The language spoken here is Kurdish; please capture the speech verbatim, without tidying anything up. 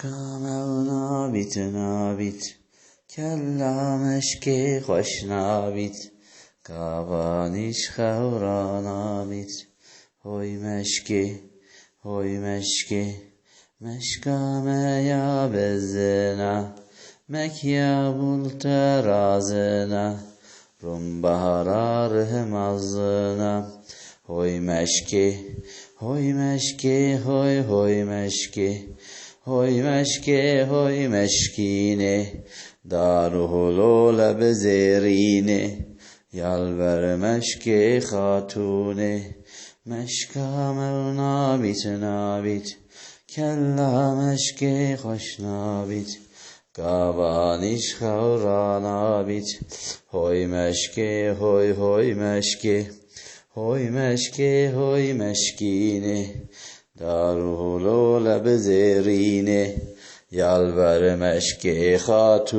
Ka mew nabît, nabît, kella meşkê xweş nabît, gava nîş xewra nabît. Hoy meşkê, hoy meşkê, meşka me ya bizina, mekya bûl terazina, rûn bahara rih mezina. Hoy meşkê, hoy meşkê, hoy, hoy meşkê, hoy meşkê, hoy meşkînê, dar û holole bizêrînê, ya li ber meşkê xatûnê. Meşka mew nabît, nabît, kella meşkê xweş nabît, gava nîş xewra nabît. Hoy meşkê, hoy, hoy meşkê, hoy meşkê, hoy meşkînê, dar û holole bizêrînê, ya li ber meşkê xatû